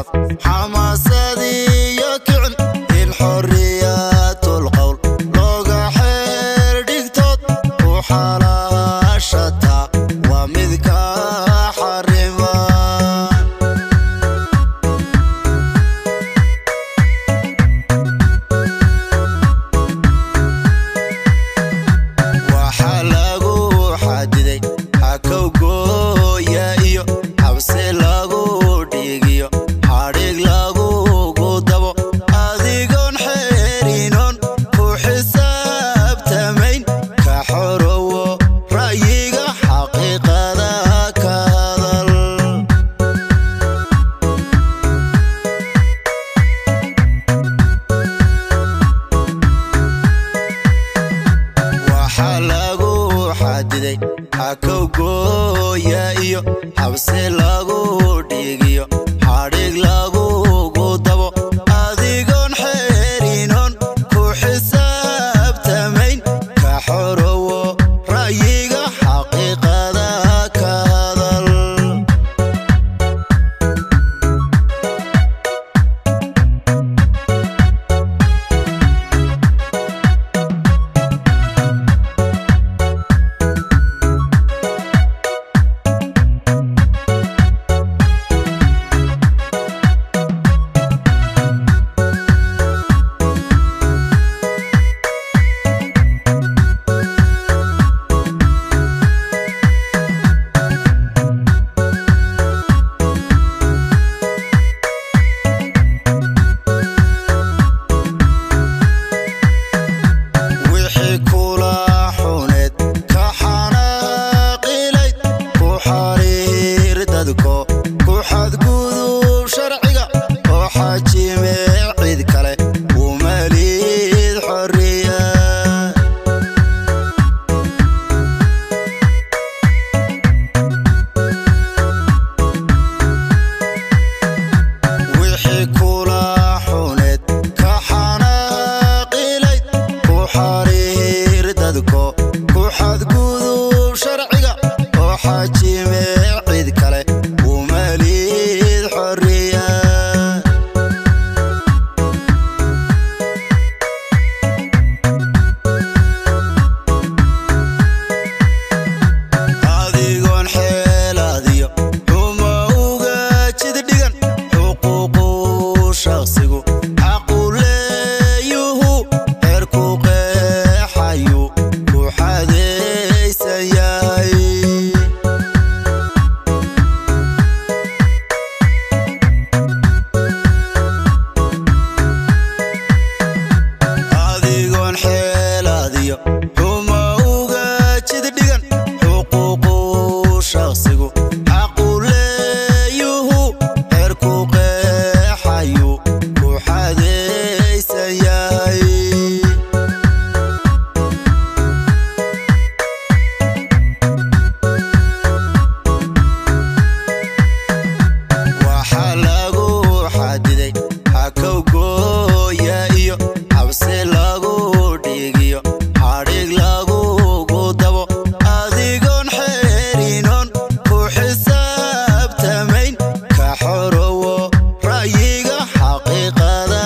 Xaraf xamaasadiyo kicin in xorriyatul qowl looga xeer dhigtood ku xalaashata waa mid ka xarima. Waxaa lagu xadiday xakow gooya iyo xabsi lagu dhigiyo xadhig lagugu dabo adigoon xeerinon ku xisaabtamayn ka xorowo ra'yiga xaqiiqada ka hadal. Waxaa lagu xadiday xakow gooya iyo xabsi lagu dhigiyo xadhig lagugu dabo adigoon xeerinon ku xisaabtamayn ka xorowo ra'yiga xaqiiqada ka hadal. Wixii kula xuneed ka xanaaqilayd ku xariir dadko ku xadgudub sharciga oo xajime cid kale umalid xorriya. Wixii kula xuneed ka xanaaqilayd ku xariir dadko ku xadgudub sharciga oo xajime cid kale umalid xorriya. Adigoon xeelaadiyo xuma uga jid dhigan xuquuqu shaqsigu xaqu leeyuhu xeerku qeexayu ku xadaysan yahay. Adigoon xeelaadiyo xuma uga jid dhigan xuquuqu shaqsigu xaqu leeyuhu xeerku qeexayu ku xadaysan yahay. Waxaa lagu xadiday xakow gooya iyo xabsi lagu dhigiyo xadhig lagugu dabo adigoon xeerinon ku xisaabtamayn ka xorowo ra'yiga xaqiiqada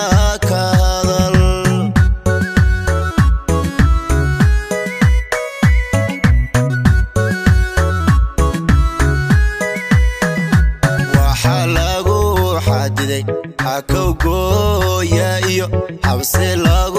ka hadal. Waxaa lagu xadiday xakow gooya iyo xabsi lagu